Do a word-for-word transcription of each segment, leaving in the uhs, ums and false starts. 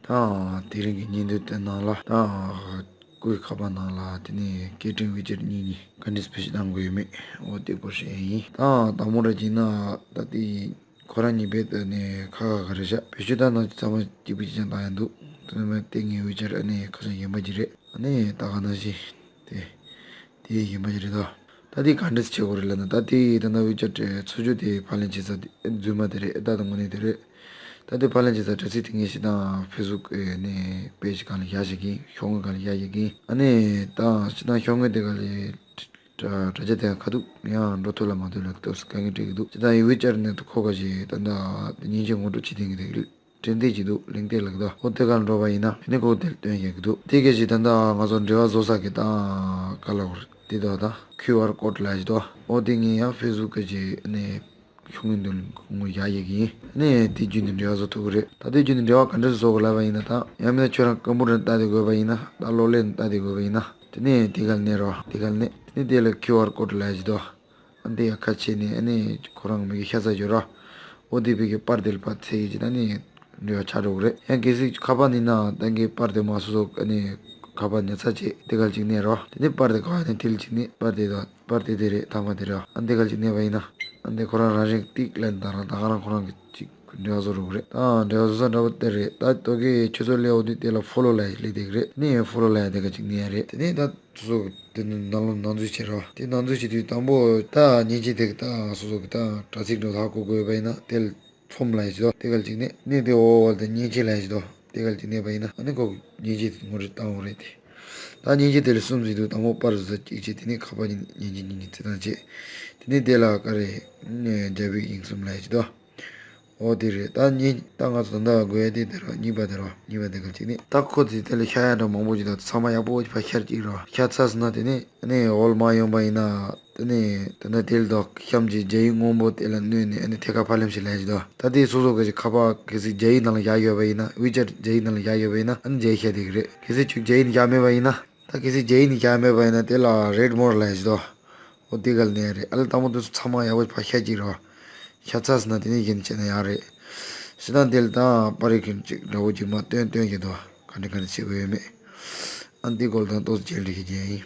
ད་དེ་རིང་གི་བརྙན་ཐུང་དེ་ནང་ལ་ད་སྐུའི་ཁ་པར་ནང་ལ་དེ་ནས་སྐད་འཕྲིན་ཝི་ཅེཊ་གཉིས་གཉིས་ག་འདྲས་བེད་སྤྱོད་གཏང་དགོས་ཡོད་མེད། འོ་དེ་སྐོར་བཤད་ཡིན། ད་དང་པོ་འདྲ་བྱས་ན་ད་དེ་ཁོ་རང་གཉིས་རྦད་དེ་ནས་ཁ་ཁ་ག་རེ་བཞག་བེད་སྤྱོད་གཏང་ན་ཚང་མ་གཅིག་པ་གཅིག་རྐྱང་གཏང་ཡ་འདུག་དེ་ནས་མ་དེ་ངའི་ཝི་ཅེཊ་ཨ་ནི་ཁ་བྱང་གཞན་པ་ཅིག་རེད། ཨ་ནི་ད་ག་ནང་བཞིན་དེ་དེ་གཞན་པ་ཅིག་རེད་དོ། ད་དེ་ག་འདྲས་བྱེད་དགོས་རེད་ལབ་ན། ད་དེ་ད་ལྟ་ཝི་ཅེཊ་ཚུར་ཕྱོགས་དེ་ཕབ་ལེན་བྱེད་ས་དེ་རྫུན་མ་དེ་རེད། ད་དང་དངོས་གནས་དེ་རེད། ད་དེ་ཕབ་ལེན་བྱེད་ས་དྲ་ཚིགས་དེ་ངས་སྤྱིར་བཏང་ཕེ་སི་བུག་ནས་པེ་ཇི་སྒང་ལ་བཞག་བཞག་གིན། ཤོག་ངོས་སྒང་ལ་བཞག་བཞག་གིན། ཨ་ནི་ད་སྤྱིར་བཏང་ཤོག་ངོས་དེ་སྒང་ལ་དྲ་དྲ་རྒྱ་དེ་ཁ་ཐུག་ཡང་འགྲོ་ཐུབ་ལ་མ་ཐུབ་ལ་ཏོག་ཙམ་དཀའ་ངལ་འཕྲད་ཀྱི་འདུག་སྤྱིར་བཏང་ཝི་ཅེཊ་ནས་ཁོ་ག་ཞིག་ད་ལྟ་མཉེན་ཆས་སྔོན་འགྲོ་བྱེད་མཁན་གྱི་དེ་འབྲེལ་མཐུད་ཅིག་འདུག་ལིང་ཏེ་ལགས་དོ། འོ་དེ་གར་འགྲོ་བ་ཡིན་ན་དེ་ནས་ཁོ་དེར་སྟོན་བཞག་གི་འདུག་དེ་ག་ཞིག་ད་ལྟ་ང་ཚོ་འབྲེལ་བ་བཟོ་ས་གི་ད་ག་ལ་བར་དེ་དོ་ད་ཁིའུ་ཨར་ཀོཌ་ལབ་ཞིག་དོ། འོ་དེ་ངས་ཡང་ཕེ་སི་བུག་གི་ཨ་ནི་ཤོག་ངོས་འདི་ངོ་བཞག་ཡོད་གི་ཡིན། ཨ་ནི་དེ་བརྒྱུད་ནས་འབྲེལ་བ་བཟོ་ཐུབ་ཀྱི་རེད། ད་དེ་བརྒྱུད་ནས་འབྲེལ་བ་ག་འདྲ་བཟོ་དགོས་ལབ་པ་ཡིན་ན། ད་ཡང་མིན་ན་ཁྱོད་རང་ཀམ་པུ་ཊར་ལྟ་དེ་དགོས་པ་ཡིན་ན། ད་གློག་ཀླད་ལྟ་དེ་དགོས་པ་ཡིན་ན། དེ་ནས་དེ་གར་གནོན་རོགས། དེ་གར་གནོན། དེ་ནས་དེ་ལ་ཁིའུ་ཨར་ཀོཌ་ལབ་ཞིག་དོ། ཨ་འདི་ཡ་ཁ་ཕྱེ་ནས་ཨ་ནི་ཁོ་རང་མིག་གི་ཤ་ཚ་ཡོད་ར། འོ་དེ་བོད་ཀྱི་པར་དེ་ལ་ཕར་འཚོལ་གྱི་ཨ་ནི་འབྲེལ་བ་ཆགས་འགྲོ་གི་རེད། ཡང་གལ་སྲིད་ཁ་པར་ནི་ན་ད་གི་པར་དེ་མ་སོ་སོ་ཨ་ནི་ཁ་པར་ཉར་ཚར་བྱས་དེ་གར་ཅིག་གནོན་རོགས། དེ་ནས་པར་དེ་ག་བ་ནས་དེ་ལ་ཅིག་གནོན། པར་དེ་དང་པར་དེ་དེ་རེད། ཐ་མ་དེ་རེད། ཨ་འདི་གར་ཅིག་གནོན་པ་ཡིན་ན་ཨ་འདི་ཁོ་རང་རང་བཞིན་ཏིག་ལན་དང་རང་ད་ག་རང་ཁོ་རང་གི་ཅིག་འབྲེལ་བ་བཟོ་འགྲོ་གི་རེད། ད་འབྲེལ་བ་བཟོ་ས་འདྲ་པོ་དེ་རེད། ད་ལྟོ་གི་ཁྱོད་ཚོ་སླེབས་འོང་དུས་དེ་ལ་ཕོ་ལོ་ལབ་ཡ་སླེབས་བསྡད་ཀྱི་རེད། དེ་ནས་ཕོ་ལོ་ལབ་ཡ་དེ་གར་ཅིག་གནོན་ཡ་རེད། དེ་ནས་ད་སོ་སོ་གི་དེ་ནང་ལོགས་ནང་འཛུལ་བྱེད་རོགས། དེ་ནང་འཛུལ་བྱེད་དུས་དང་པོ་ད་མཉེན་ཆས་དེ་གི་ད་སོ་སོ་གི་ད་དྲ་ཚིགས་འགྲོ་ཧ་གོ་དགོས་པ་ཡིན་ན་དེ་ལ་ཚོམས་ལབ་ཡ་ཞིག་འདུག་དེ་གར་ཅིག་གནོན། གནོན་དེ་འོག་བར་དུ་མཉེན་ཆས་ལབ་ཡ་ཞིག་འདུག་དེ་གར་ཅིག་གནོན་པ་ཡིན་ན་ཨ་ནི་ཁོ་གི་མཉེན་ཆས་དེ་ངོ་སྤྲོད་བཏང་འོང་རེད་དེ། ད་མཉེན་ཆས་དེ་ལ་གསུམ་ཞིག་འདུག་དང་པོ་པར་བཟོ་ས་གཅིག་བྱས། དེ་ནས་ཁ་པར་མཉེན་ཆས་གཉིས་གཉིས་བརྩི་སྟངས་བྱས། དེ་ནས་དེ་ལ་ག་རེ་རྒྱ་བོད་དབྱིན་གསུམ་ལབ་ཡ་ཞིག་འདུག་འོ་དེ་རེད། ད་གཉིས་ད་ང་ཚོ་ད་ལྟ་དགོས་ཡ་དེ་དེ་རོ། གཉིས་པ་དེ་རོ། གཉིས་པ་དེ་ག་ཅིག་ནི་ད་ཁོ་དེ་དེ་ལ་ཤ་ཡ་འདྲ་མང་པོ་ཅིག་དང་ཚང་མ་ཡག་པོ་ཅིག་ཕར་ཤར་ཅིག་རོ། ཤར་ཚར་སོང་ན་དེ་ནས་ཨ་ནི་འོག་ལ་མར་ཡོང་པ་ཡིན་ན་དེ་ནས་ད་ལྟ་དེ་ལ་དོ་གཤམ་གྱི་རྒྱ་ཡིག་སྔོན་པོ་དེ་ལ་གནོན་ནས་ཨ་ནི་ཐད་ཀར་ཕབ་ལེན་བྱེད་ལབ་ཡ་ཅིག་འདུག་ད་དེ་སོ་སོ་ག་ཅིག་ཁ་པར་གལ་སྲིད་རྒྱ་ཡིག་ནང་ལ་བཞག་ཡོད་པ་ཡིན་ན། ཝི་ཅེཊ་རྒྱ་ཡིག་ནང་ལ་བཞག་ཡོད་པ་ཡིན་ན་ཨ་ནི་རྒྱ་ཡིག་ཤར་བསྡད་ཀྱི་རེད། གལ་སྲིད་ཁྱོད་རྒྱ་ཡིག་ནང་བཞག་མེད་པ་ཡིན་ན། ད་གལ་སྲིད་རྒྱ་ཡིག་ནང་བཞག་མེད་པ་ཡིན་ན་དེ་ལ་རིཌ་མོར་ལབ་ཡ་ཞིག་འདུག་འོ་དེ་ག་ལ་གནོན་ཡ་རེད། ཨ་ལ་དང་པོ་དེ་ཚོ་ཚང་མ་ཡག་པོ་ཕར་ཤར་ཅིག་རོ། ཤར་ཚར་སོང་ན་དེ་ནས་གཞན་བྱས་ན་ཡག་རེད། ཞེ་དྲག་དེ་ལ་ད་པར་རིས་ཀྱི་ཅིག་འདྲ་པོ་ཅིག་མར་སྟོན་སྟོན་གྱི་འདུག་ག་འདྲ་ག་འདྲ་བྱེད་དགོས་ཡོད་མེད། ཨ་འདི་སྐོར་ལ་ད་ཏོག་ཙམ་རྒྱས་འགྲེལ་ཞིག་རྒྱག་ཡིན།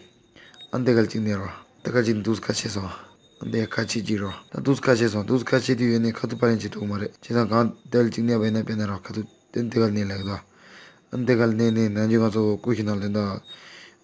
ཨ་འདི་ག་ལ་ཅིག་གནོན་རོགས། ད་ག་ཅིག་འདུག་སེ་ཁ་ཕྱེ་སོང་། ཨ་འདི་ཁ་ཕྱེ་ཅིག་རོགས། ད་འདུག་སེ་ཁ་ཕྱེ་སོང་། འདུག་སེ་ཁ་ཕྱེ་དུས་ཡོད་ནས་ཁ་ཐུག་ཕབ་ལེན་བྱེད་ཐུབ་ཀྱི་མ་རེད། བྱས་ཙང་གང་དེ་ལ་ཅིག་གནོན་པ་ཡིན་ན་དཔེར་ན་རོ། ཁ་ཐུག་དེ་འདི་ག་ལ་གནོན་ལབ་ཀྱི་འདུག་ཨ་འདི་ག་ལ་གནོན་ནས་ནམ་རྒྱུན་ང་ཚོ་སྐུ་ཞབས་ནང་ལ་དེ་འདྲ་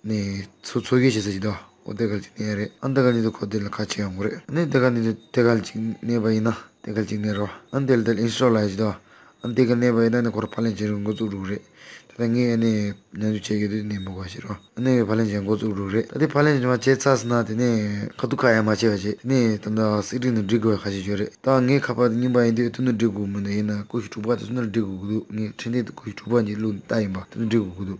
ནས་ཚུར་ཚུར་སྐྱེལ་བྱེད་ས་ཅིག་འདུག་འོ་དེ་ག་ལ་ཅིག་གནོན་ཡ་རེད། ཨ་འདི་ག་ལ་གནོན་དུས་ཁོ་དེ་ལ་ཁ་ཕྱེ་ཡོང་གི་རེད། ཨ་ནི་དེ་ག་ལ་གནོན་དུས་དེ་ག་ལ་ཅིག་གནོན་པ་ཡིན་ན་དེ་ག་ལ་ཅིག་གནོན་རོགས། ཨ་འདི་ལ་དེ་ལ་ཨིན་སི་ཊོལ་ལབ་ཡ་ཅིག་འདུག་ཨ་འདི་ག་གནོན་པ་ཡིན་ན་ནི་ཁོ་རང་ཕབ་ལེན་བྱེད་རིང་འགོ་བཙུགས་འགྲོ་གི་རེད། ད་ལྟ་ངས་ཨ་ནི་ཉམས་ཞིབ་བྱེད་ཀྱི་དུས་གནོན་མི་དགོས་ཤེས་རོགས། ཨ་ནི་ཕབ་ལེན་བྱེད་འགོ་བཙུགས་འགྲོ་གི་རེད། ད་དེ་ཕབ་ལེན་བྱེད་མ་བྱས་ཚར་སོང་ན་དེ་ནས་ཁ་ཐུག་ཁ་ཡ་མ་བྱས་པ་བྱས། དེ་ནས་ད་ལྟ་སི་ཊིང་ནང་སྒྲིག་དགོས་པའི་ཁ་ཤས་ཡོད་རེད། ད་ངའི་ཁ་པར་དེ་རྙིང་པ་ཡིན་དུས་དེ་ནང་སྒྲིག་དགོས་མི་འདུག་ཡིན་ན་སྐུ་ཞབས་དྲུག་པ་དེ་ཚོ་ནང་སྒྲིག་དགོས་ཀྱི་འདུག་ངས་འཕྲིན་སྟེགས་དེ་སྐུ་ཞབས་དྲུག་པ་གཉིས་བླུགས་ནས་བཏང་ཡིན་པ། དེ་ཚོ་སྒྲིག་དགོས་ཀྱི་འདུག་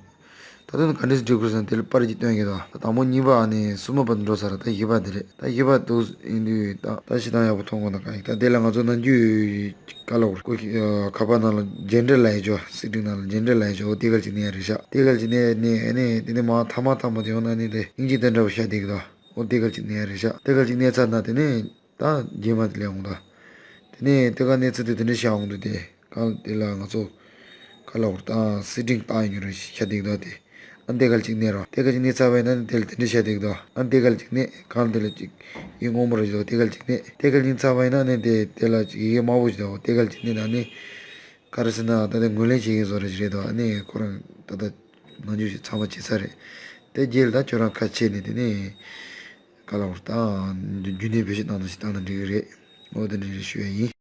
ད་དེ་ནི་ག་འདྲས་སེ་སྒྲིག་དགོས་ཟེར་ན་དེ་ལ་པར་གཅིག་སྟོན་གྱི་འདུག་ད་དང་པོ་གཉིས་པ་ཨ་ནི་གསུམ་པ་བར་དུ་འགྲོ་ཚར། ད་བཞི་པ་དེ་རེད། ད་བཞི་པ་འདུག་ཡིན་དུས་ད་ད་ཤི་སྟངས་ཡག་པོ་མཐོང་གོ་ན་ག་ཡིན། ད་དེ་ལ་ང་ཚོ་ནམ་རྒྱུན་ག་ལ་བར་སྐུ་ཞབས་ཁ་པར་ནང་ལ་ཇེ་ནེ་རལ་ལབ་ཡ་ཅིག་སི་ཊིང་ནང་ལ་ཇེ་ནེ་རལ་ལབ་ཡ་ཅིག་འོ་དེ་ག་ཅིག་གནོན་ཡ་རེད་ཤག་དེ་ག་ཅིག་གནོན་ནས་ཨ་ནི་དེ་ནས་མར་མཐའ་མ་མཐའ་མ་དེ་ཡོང་ན་ཨ་ནི་དེ་དབྱིན་ཇི་དེ་འདྲ་པོ་ཤར་བསྡད་ཀྱི་འདུག་འོ་དེ་ག་ཅིག་གནོན་ཡ་རེད་ཤག་དེ་ག་ཅིག་གནོན་ཚར་ན་དེ་ནས་ད་རྗེས་མ་དེ་སླེབས་འོང་ད། དེ་ནས་དེ་ག་གནོན་ཚར་དུས་དེ་འདྲ་ཤར་འོང་དུས་དེ་གང་དེ་ལ་ང་ཚོ་ག་ལ་བར་ད་སི་ཊིང་བཏང་ཡོད་རེད་ཤག་དེ་ག་དེ། ཨ་འདི་ག་ཅིག་གནོན་རོགས། དེ་ག་ཅིག་གནོན་ཚར་བ་ཡིན་ན་ནི་དེ་ལ་དེ་འདྲ་ཤར་བསྡད་ཀྱི་འདུག་ཨ་འདི་ག་ཅིག་གནོན། གང་དེ་ལ་ཅིག་ཡིག་སྔོན་པོ་རེ་ཞིག་འདུག་དེ་ག་ཅིག་གནོན། དེ་ག་གནོན་ཚར་བ་ཡིན་ན་ནི་དེ་དེ་ལ་ཅིག་ཡི་གེ་དམར་པོ་ཞིག་འདུག་དེ་ག་ཅིག་གནོན་ན་ནི་ག་རེ་ཟེར་ན་ད་དེ་ངོས་ལེན་བྱེད་ཀྱི་བཟོ་འདྲ་ཞིག་རེད་འདུག་ཨ་ནི་ཁོ་རང་ད་ལྟ་ནང་འཇུག་ཞིག་ཚང་མ་བྱས་ཚར་རེད། དེ་རྗེས་ལ་ད་ཁྱོད་རང་ཁ་ཕྱེ་ནས་དེ་ནས་ག་ལ་བར་ད་རྒྱུན་ལྡན་བེད་སྤྱོད་གནང་སྟངས་ཤིག་བཏང་ན་འགྲིག་གི་རེད། འོ་དེ་འདྲ་ཞིག་ཞུ་ཡ་ཡིན།